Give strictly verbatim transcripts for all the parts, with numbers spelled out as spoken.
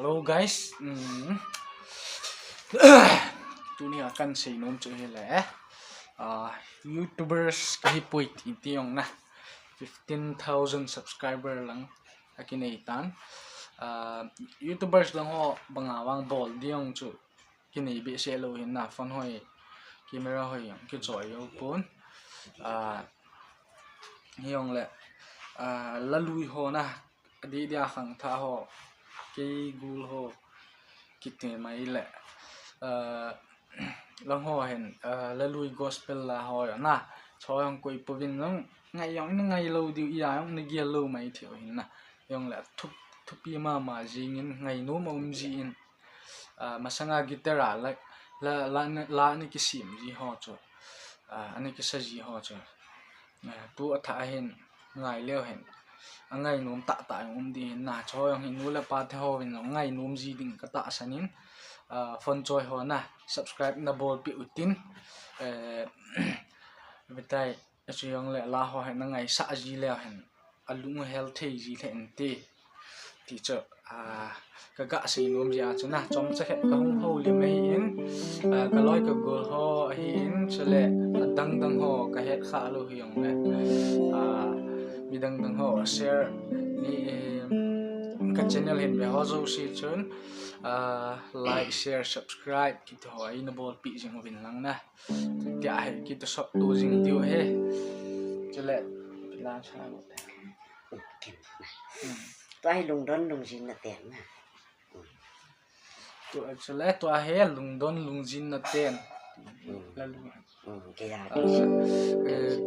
Hello guys, um, tuni a kan seinom chu hile, uh, YouTubers kahi poi ti ti jong na, fifteen thousand subscriber lang akinei tan. Uh, YouTubers lang ho banga vang bol di jong chu kinei behseh lou hin na, phone hoi, camera hoi jong kichoi jou pon. Ah, hijongle, ah, lalui ho na, adih dia khangthah ho, kei gul ho, kiti mai le, ah, lang ho hin, ah, lalui gospel la ho jong na, choi jong koi pouvin jong, ngai jong ina ngai lou diu, ija jong ina gel lou mai thei u hin na, hijongle thup, thupi mama jingin, ngainom aum jin, ah, masanga guitar a la, la, la, la ana kisem ji ho chu, ah, ana kisa ji ho chu, ah, tu athah ahin ngai leu hin, angainom tahtah jong um di hin na, chu jong hin nu le pa te hovin jong ngainom ji ding katahsan in, ah, phone choi ho na subscribe na bolpeh utin, eh, betai, achu jongle la ho hin na ngaisah ji leu hin, alung hel thei ji lheh inte. Ti chu, ah, kaga seinom jeh a chu na, chomcha khat kahung houlim ahin, ah, kaloi kagol ho ahin, chule adang dang ho kahet khah lou hijongle, ah, midang dang ho share ni, eh, ka channel hin ve ho jouse chun, ah, like, share, subscribe kiti ho eina bolpeh jing uvin lang na. Tia hi kiti sot tu jing diu ahi. Chule, la sa lo. Hmm. Tua hi lungdon lungjin na ten na. Tua, chule, tua hi lungdon lungjin na ten. Hmm. Lalui. Hmm, kei a. Ah, eh,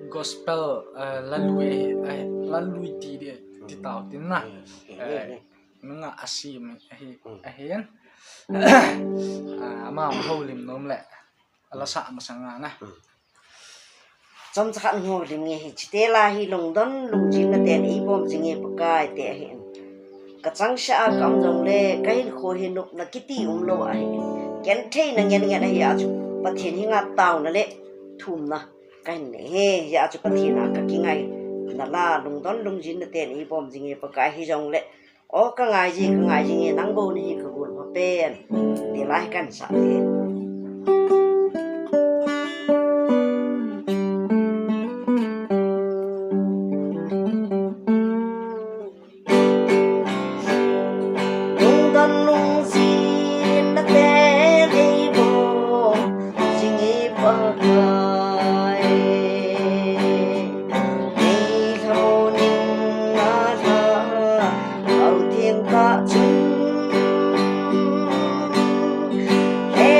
gospel, eh, lalui, eh, lalui ti di, ti tau tin na. Hmm. Eh, nunga asem ahi, hmm, ahin. Ah, ama houlim nom le. Ala sa masanga na. Hmm. Chomcha khat houlim nge hi, chite la hi lungdon lungjin na ten eibom jinge Pakai ti ahin. Kachangseh a kaum jongle, kahinkho hi nopna kiti umlou ahin. Genthei na ngen ngen ahi a chu, Pathen henga taona le thumna kahin nei e, hijeh a chu Pathen a kakingai. Na la lungdon lungjin na ten eibom jinge Pakai hijongle, O, kangai ji, kangai ji nge, nang bou nahi kagol pha pen. Ti la hi kan sa e. Lungdon lungjin na ten eibom jinge Pakai. Nei lhamo ning a lha, hau theng kah chun. He